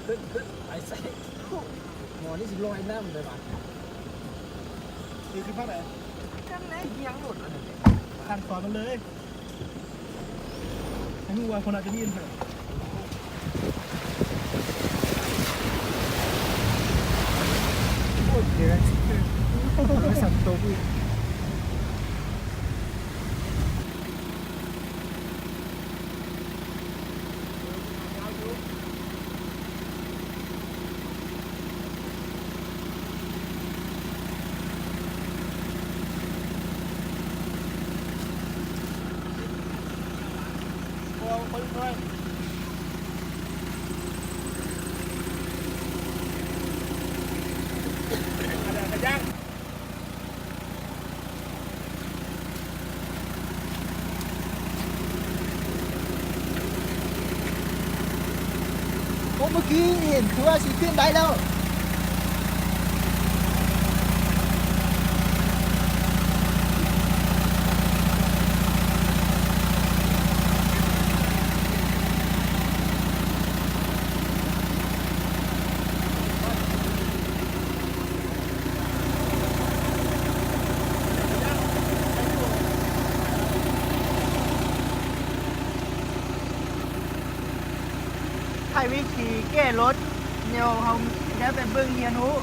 ຂຶ້ນ ຂຶ້ນ ໄປໃສ? ໝໍນີ້ຊິລອຍນ້ຳໄດ້ບາດນີ້. ຄື ຄືພາກໃດ? ທາງໃນ ທາງລົດອັນນັ້ນແຫຼະ ທາງຂວາມັນເລີຍ. ໃຫ້ຮູ້ວ່າຄົນອາດຈະໄດ້ຍິນ. ໂອ້ຍ ເດີນ ໂອ້ຍ ສັນຕົກອີກ. ໂອ້ ເມື່ອກີ້ເຫັນຄືວ່າຊິຂຶ້ນໄດ້ແລ້ວ. ຖ່າຍວິທີແກ້ລົດ ແນວເຮົາໄດ້ໄປເບິ່ງຮຽນຮູ້.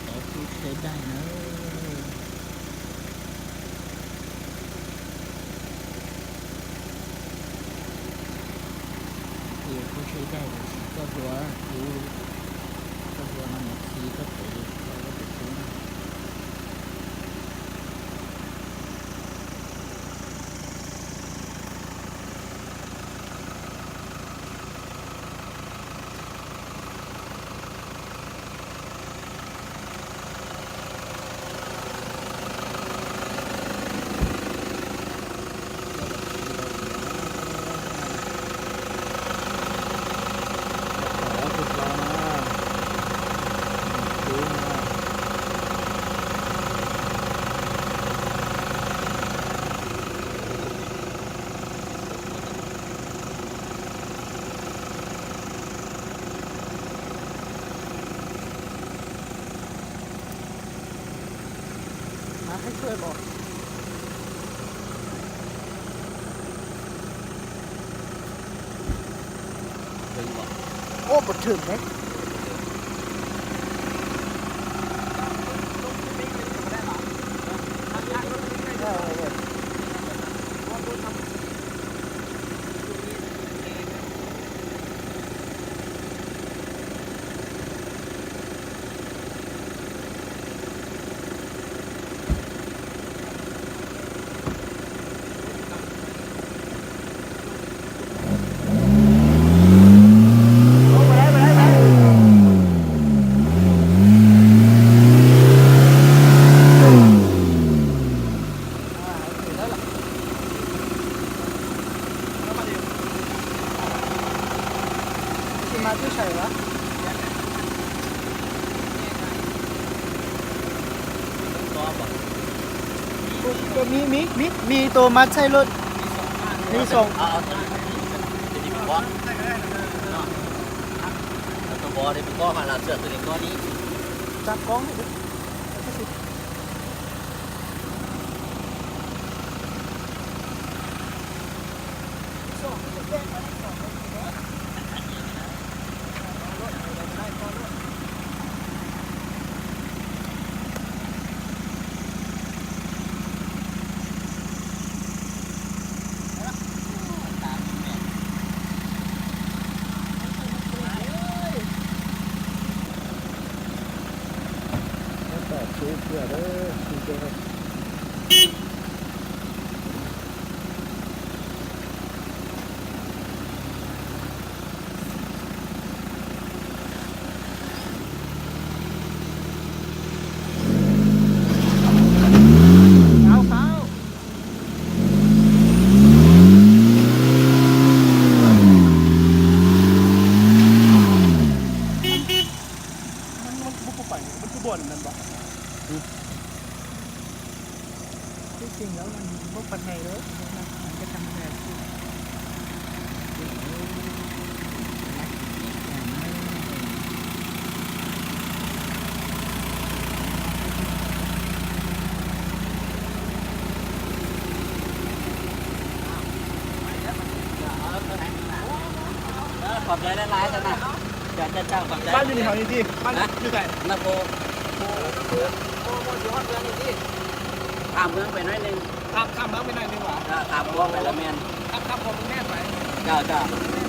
ໂອເຄ ໃຊ້ໄດ້ເນາະ. ໂອເຄ ໃຊ້ໄດ້ເລີຍ ກໍຄືວ່າ ໂອ້ ກໍຄືວ່າມັນ ມາໃຫ້ຊ່ວຍບໍ່? ໂອ້ ບໍ່ເຖິງເດ້. ຊິມາຢູ່ໃສວະ? ມີ ມີ ມີ ມີໂຕມັດໃສ່ລົດ ມີສອງ ເອົາ ເອົາໂຕນີ້ ໂຕນີ້ໄປເກາະເນາະ ເອົາໂຕບໍ່ໄດ້ໄປເກາະຫັ້ນລະ ເຊືອກໂຕນີ້ເກາະນີ້ ຈັບກ້ອງໃຫ້ເດ້. ມັນຄືບ່ອນນັ້ນບໍ່? ທີ່ຈິງແລ້ວມັນບໍ່ປານໃດເດີ ມັນກໍທຳມະດາ. ເອີ ຂອບໃຈຫຼາຍໆ ຊັ້ນນະ. ເຈົ້າ ເຈົ້າ ເຈົ້າ ຂອບໃຈ. ບ້ານຢູ່ແຖວນີ້ຕິ? ບ້ານຢູ່ໃສ? ນະໂພ. ຂ້າມເມືອງໄປໜ້ອຍໜຶ່ງ. ຂ້າມ ຂ້າມເມືອງໄປໜ້ອຍໜຶ່ງຫວາ? ເຈົ້າ ຂ້າມຂົວໄປລະແມ່ນ. ຂ້າມ ຂ້າມຂົວເມືອງແມ່ນໄປ. ເຈົ້າ ເຈົ້າ.